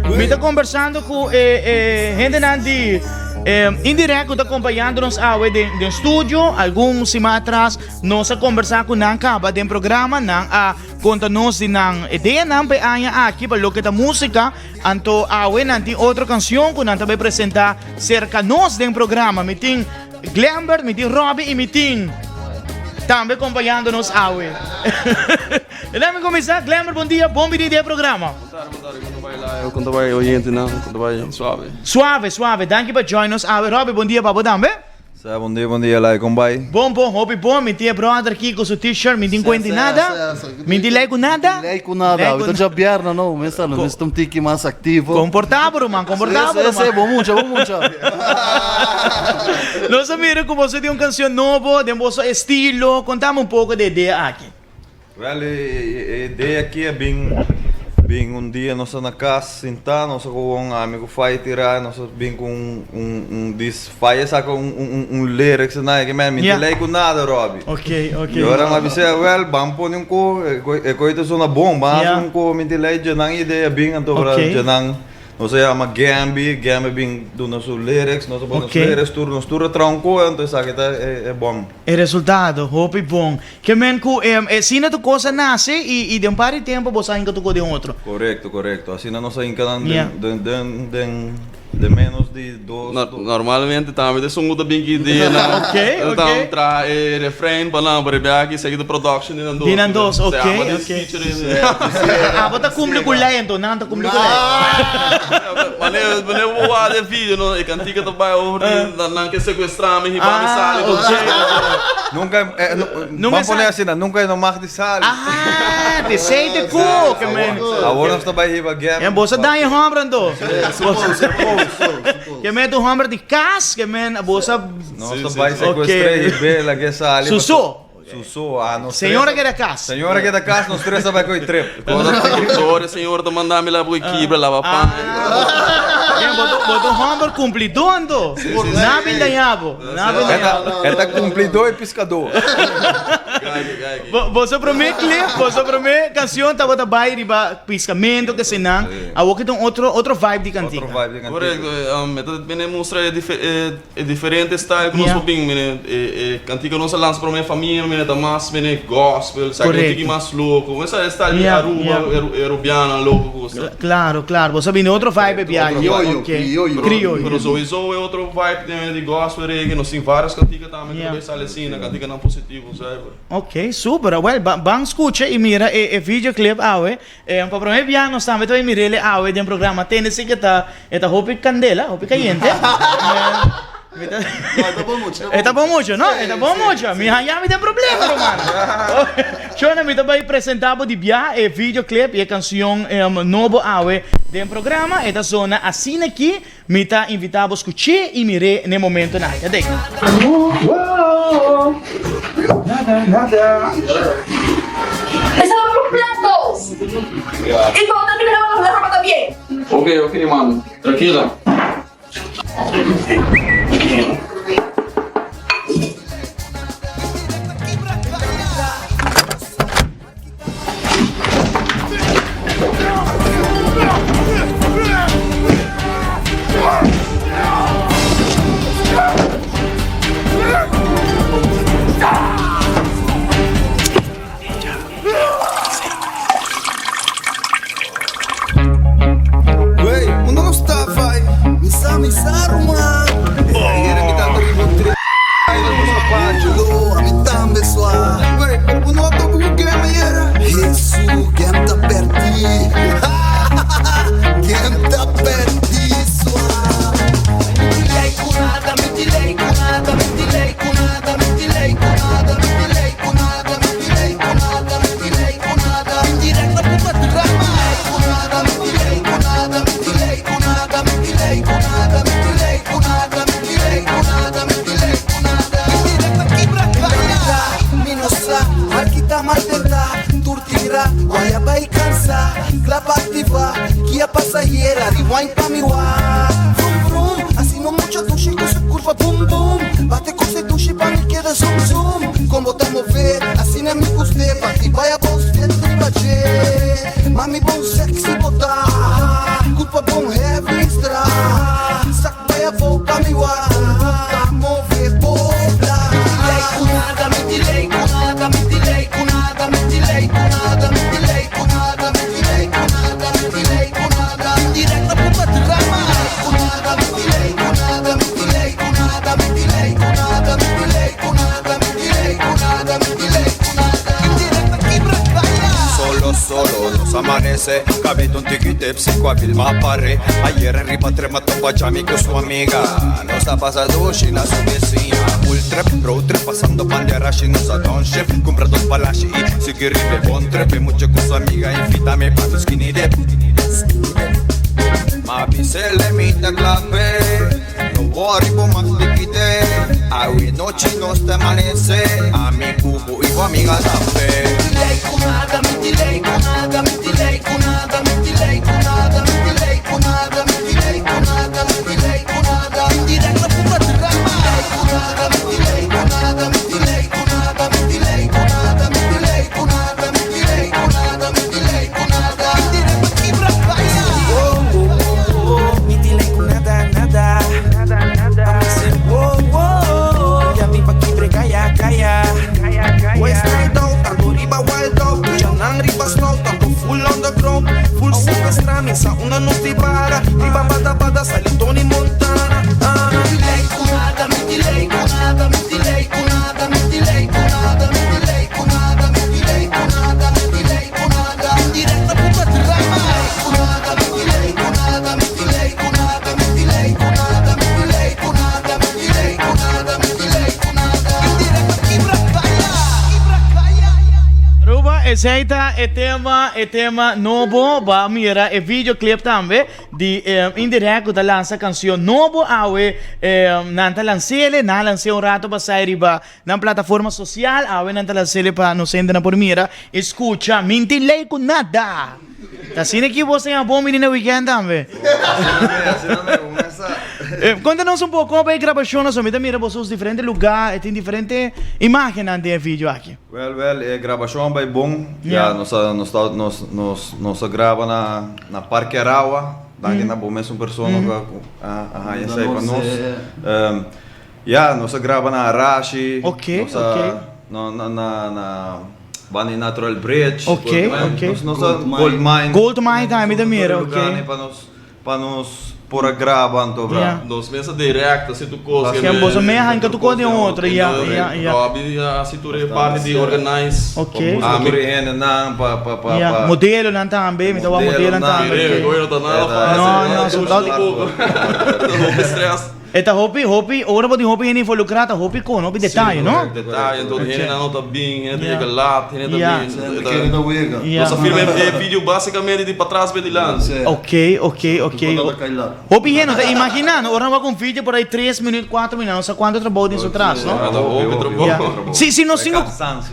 Mi ta kombersando ku e e hendenan di Indirect ku ta kompañando nos awe den den studio. Algun siman atras nos a kombersá ku nan kaba den programa. Nan a konta nos di nan ideanan pa e aña aki pa loke ta músika. Anto awe nan tin otro kanshon ku nan ta bai presentá serka nos den programa. Mi tin Glembert, mi tin Robby i mi tin tambe kompañando nos awe. Lami kuminsá. Glembert, bon dia, bon bini den e programa. Bon tarde, bon tarde. Kon ta bai Layo? Kon ta bai oyentenan? Kon ta bai suave? Suave, suave. Danki pa join nos awe. Robby, bon dia pa bo tambe. Sa, bon dia, bon dia Layo. Kon bai? Bon, bon, hopi bon. Mi tin e brother aki ku su t-shirt. Mi tin kuenta di nada. Mi tin lei ku nada. Lei ku nada. Awe ta djabièrnè no. Mester nos mester un tiki mas aktivo. Komportá bo ruman, komportá bo ruman. Si, si, bon mucha, bon mucha. Nos a mira ku boso tin un kanshon nobo den boso estilo. Kontami un poko di e idea aki. Wel, e idea aki a bin bin un dia nos ta na cas sinta, nos a gewoon ami cu Fai tira, nos a bin cu un un un dis, Fai a saca un un un lyrics na e man, mi no lei cu nada Robby. Ok, ok. Y ora mi a bisa, wel, ban pone un co, e coi ta sona bon, ban haci un co, mi tin lei dje nan idea bin, anto ora dje nan. Nos a yama Gamby, Gamby bin duna su lyrics, nos a pone su lyrics tur, nos tur a traha un koe, anto esaki ta e bon. E resultado, hopi bon. Ke men ku e asina tur kos a nase i i den un par di tempu boso a hinka tur kos den otro. Korekto, korekto. Asina nos a hinka nan den den den den menos di dos. Normalmente tambe ta esun ku ta bin ki idea nan. Ok, ok. Nan ta traha e refrein pa nan, pero e biaha aki esaki ta production di nan dos. Di nan dos, ok, ok. Abo ta cumpli cu ley anto, nan ta cumpli cu ley. Wanneer wanneer bo wak e video no, e cantica ta bay over di nan ke secuestra mi hiba mi sali. Ah, ok. Nunca Nunca ban pone asina, nunca e no mag di sali. Ah, t'esey ta cu ke men. Awor nos ta bay hiba gem. En bo sa daña homber anto. Ke men ta un homber di cas, ke men bo sa. Nos ta bay secuestra hib'e lag'e sali. Suso. Suso, ah, nos Señora keda cas. Señora keda cas, nos tres a bai koe trip. Ora e señora ta manda mi laba koe kibra, laba pan. Bien, bo ta, bo ta un homber cumplidó anto. Na bin daña bo. Na bin daña bo. E ta cumplidó y piscadó. Gaki, gaki. Bo, boso promé clip, boso promé cancion tabata bai riba piscamento, kesenan. Awor ki ta un otro, otro vibe di cantica. Otro vibe di cantica. Correcto, e ta bini mustra e dife, e. E diferente style ku nos por bin, mene e kantika nos a lansa prome famia, mene ta mas mene gospel, sa ku tiki mas loko, esa e style di Aruba, e Arubianonan loko ku sa. Claro, claro, bo sa bini otro vibe e biaha. Krioyo, krioyo. Krioyo. Pero souiso e otro vibe di gospel reggae, nos tin varios kantika tambe ku ta bay sali asina, kantikanan positivo zuiver. Ok, super, well ban skucha i mira e video clip awe. Pa prome bia nos tambe ta bay mirele awe den programa tende si ke ta e ta hopi kandela hopi kayente mi ta No e ta bon mucho e ta bon mucho no e ta bon mucho mi haña mi den problema ruman shona mi ta bay presenta bo di bia e video clip y e cancion nobo awe den programa e ta zona asina aki mi ta invita bo scuche y mire n'e momentonan ta den. Esa no los platos. Y cuando termine de lavar la ropa también. Ok, ok, mami. Tranquila. Wey, unda nos ta vai? Mi sa, mi sa, ruman. Ayera mi tanta riba un trip. Lo, ami tambe swa. Wey, pero bo no a topa ku Gem ayera? Hesu, Gem ta perdí. Gem ta perdí, swa. Mi tin lei ku nada, mi tin lei ku nada, mi tin lei ku nada, mi tin lei ku nada, mi tin lei ku nada, mi tin lei ku nada, mi tin lei ku nada. Mi direct na pupa drama. Mi tin lei ku nada, mi tin lei ku nada, mi tin lei ku nada, mi tin lei ku nada, mi tin lei ku nada, mi tin lei ku nada, mi tin lei ku nada. Mi direct na kibra kaya. Mi no sa, alki ta maltentá, tur tira, waya bai kansa, kla pa aktivá, kia pasahera, rewind pa mi wak. Vrum vrum, asina mucha dushi ku su kurpa bum bum, bate ku se dushi pa mi keda zum zum. Kon bo ta move, asina mi gust'é, parti bai abou, step riba dje. Mami bon sexy bo ta, kurpa bon. amanece Cabito un tiki tipsy cu a Vilma pare Ayer riba trema topa Jami cu su amiga Nos a pasa dushi na su bisiña Full trip, road trip pasando bandera shi Nos a downshift, cumpra dos balashi y sigui riba e bon trip E mucha cu su amiga invitami pa mi skinny dip Ma bisele mi ta clape No worry bo mag likite Awe nochi nos ta amanece Ami cu bo y bo amiga tambe. Aruba, esey ta e tema, e tema nobo. Bo a mira e videoclip tambe di Indirect cu ta lansa cancion nobo awe. Nan ta lansele, nan a lans'e un rato pasai riba Nan plataforma social awe nan ta lansele pa nos hendenan por mira y scucha. Min tin ley cu nada. Ta asina ki bo seña bon bini na weekend tambe. Conta nos un poco pa e grabacion aso. Mi ta mira boso usa diferente lugar e tin diferente imagennan den e video aki. Wel wel e grabacion a bay bon. Ya nos a nos ta nos nos nos a graba na na Parke Arawa. Danki na bo mesun persona cu a a haña esey pa nos. Ya, nos a graba na Arashi, Ok, nos a ok. na na na na banda di Natural Bridge, Ok, ok. nos nos a Gold Mine. Gold Mine tambe ta mira, Tur ok. lugar pa nos pa nos por a graba anto bra. Ya. Nos mes a direct hasi tur kos. Ken boso mes a hinka tur kos den otro, ya, ya, ya. Robbie a hasi tur e parti di organize. Ok. Pa buska tur e hendenan pa pa pa Ya, pa. modelonan tambe, mi ta wak modelonan tambe, Mire, ok. goyo no ta nada fácil. No, no, so Hopi stress. E ta hopi, hopi, ora bo tin hopi hende involucra ta hopi con, hopi detaye, no? Detaye, enton hendenan no ta bin, hende ta yega laat, hende ta bin. Hende kere ta wega. Nos a firma e video basicamente di patras be dilanti. Ok, ok, ok. Hopi hende no ta imagina, no? Ora nan wak un video por ahí tres minuut, cuatro minuut, nan no sa cuanto trabou tin su tras, no? Ta hopi trabou. Si, si nos tin cu,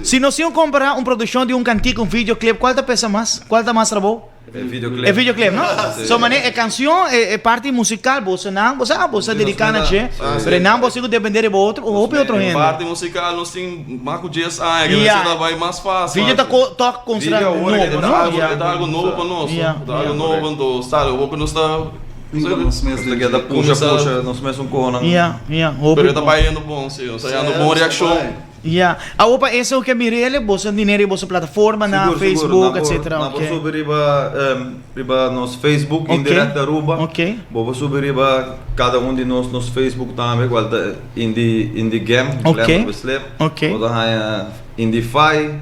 si nos tin cu compara un produccion di un cantica, un videoclip, cual ta pesa mas? Cual ta mas trabou? E videoclip. E videoclip, no? So mane e cancion, e parti musical, boso nan, bo sa, boso a dedica na dje, pero e nan bo sigu depende riba otro, hopi otro hende. E parti musical nos tin mas cu dies aña, que mester ta bay mas facil. Video ta tok considera nobo, no? E ta algo nobo pa nos, no? E ta algo nobo, anto sa, awor cu nos ta. Nos ta keda pusha, pusha, nos mes un conan. Ya, ya, hopi. Pero e ta bayendo bon, si, nos ta hayando bon reaccion. Ya. Awor pa eso ke mirele boso dinero riba boso plataformanan, Sigur, sigur. Facebook, Nan por, etcetera. nan por Ok. subi riba em, riba nos Facebook, Ok. Indirect Aruba. Ok. Bo por subi riba kada un di nos nos Facebook tambe, kual ta Indie Indie Gam, Ok. Glam op Slip. Ok. Bo ta haña Indify.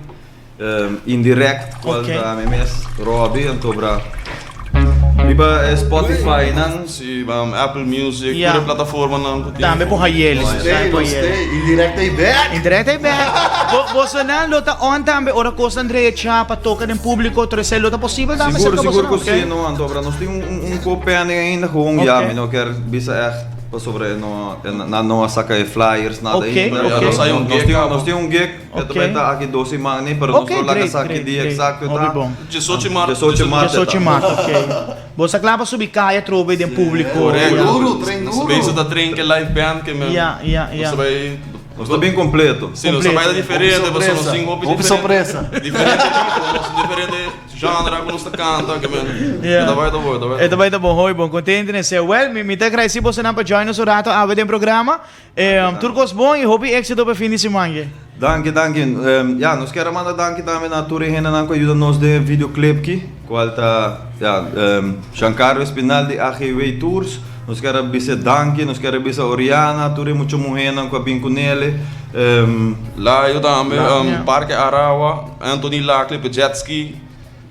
Indirect cual Ok. ta mi mes Robbie anto bra riba e Spotify nan. Si, Apple Music, Ja. tur e plataformanan ku tin. Tambe por hayel, Nos tambe stay, por nos hayel. stay. Indirect ei back. Indirect ei back. Bo bosonan lo ta on tambe ora kosnan drecha pa toka den publico tur esei lo ta posibel tambe Sigur, serka sigur bosonan? ku Ok. si no anto bra nos tin un un un ko pending ainda gewoon ya Ok. mi no kier bisa echt pasobra e no e nan no a saka e flyers nada Ok, ainda. ok. Nos hay un Nos gig tin caba. nos tin un gig. E ta bai ta aki dos siman ni, pero nos Ok, lo laga great, sa ki great, dia great. exacto Hopi ta. bon. 18 mart. 18 mart. 18 mart, ok. Bo sa kla pa subi kaya atrobe den publico. Correcto. Ja. Duro, tren duro. Nos ta train ke live band ke men. Ja, ja, ja. Nos ta bai. Nos ta bien completo. Si, nos ta bai ta diferente, pasobra nos tin hopi Hopi diferente. sorpresa. Diferente tipo, nos tin diferente genre ku nos ta kanta ke men. Ja. E ta bai ta bon, e ta bai E ta bai ta bon, hopi bon. Contento den esei. Well, mi ta agradeci bosonan pa join nos un rato awe den programa. Tur kos bon y hopi éxito pa e fin di siman ke. Danki, danki. Ya, nos kier a manda danki tambe na tur e hendenan ku a yuda nos den e videoclip ki, kual ta, ya, Giancarlo Espinal di AGW Tours. Nos kier a bisa danki, nos kier a bisa Oriana, tur e mucha muhénan ku a bin ku nele. Layo tambe, Parke Arawa, Anthony Lacle pa jet ski.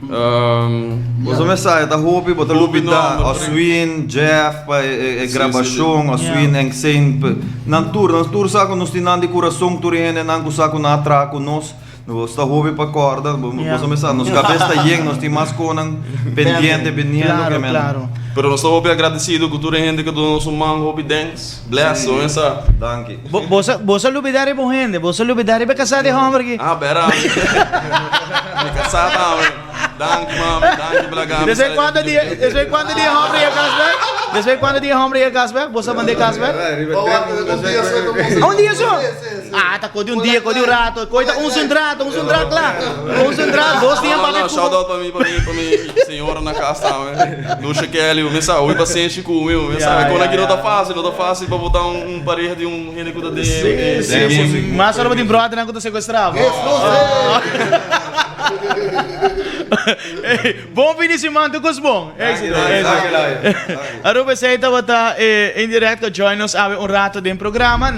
Boso mester sa ta hopi bo ta lubida Oswin, Jeff pa e grabashon, Oswin en Xain nan tur nan tur sa ku nos tin nan di kurason tur e hendenan ku sa ku nan a traha ku nos nos ta hopi pa kòrda boso mester sa nos kabes ta yen nos tin mas konan pendiente biniendo ke men. Pero nos ta hopi agradesido ku tur e hende ku duna nos un man hopi thanks bless bo mester sa. Danki. Boso a lubida riba un hende, boso a lubida riba e kasá di hòmber aki. Ah, bera. Mi kasá tambe. Danki mami, danki pa laga mi. Despues kuantu dia, despues kuantu dia hòmber yega kas bèk? Despues kuantu dia hòmber yega kas bèk? Boso a mand'é kas bèk? Un dia so? Ah, ta kos di un dia, kos di un rato. Kos ta un sundrato, un sundra kla. Un sundra, dos dia pa mi. Shout out pa mi, pa mi, pa mi señora na kas tambe. Lucia Kelly, mi sa hopi pasenshi ku mi, mi sa kon aki no ta fásil, no ta fásil pa bo ta un pareha di un hende ku ta den Sí, sí, sí. Mas ora bo tin bròdernan ku ta sekuestrá bo. Bon fin di siman tur kos bon. Éxito, éxito. Aruba esei tabata e Indirect ku a join nos awe un rato den programa.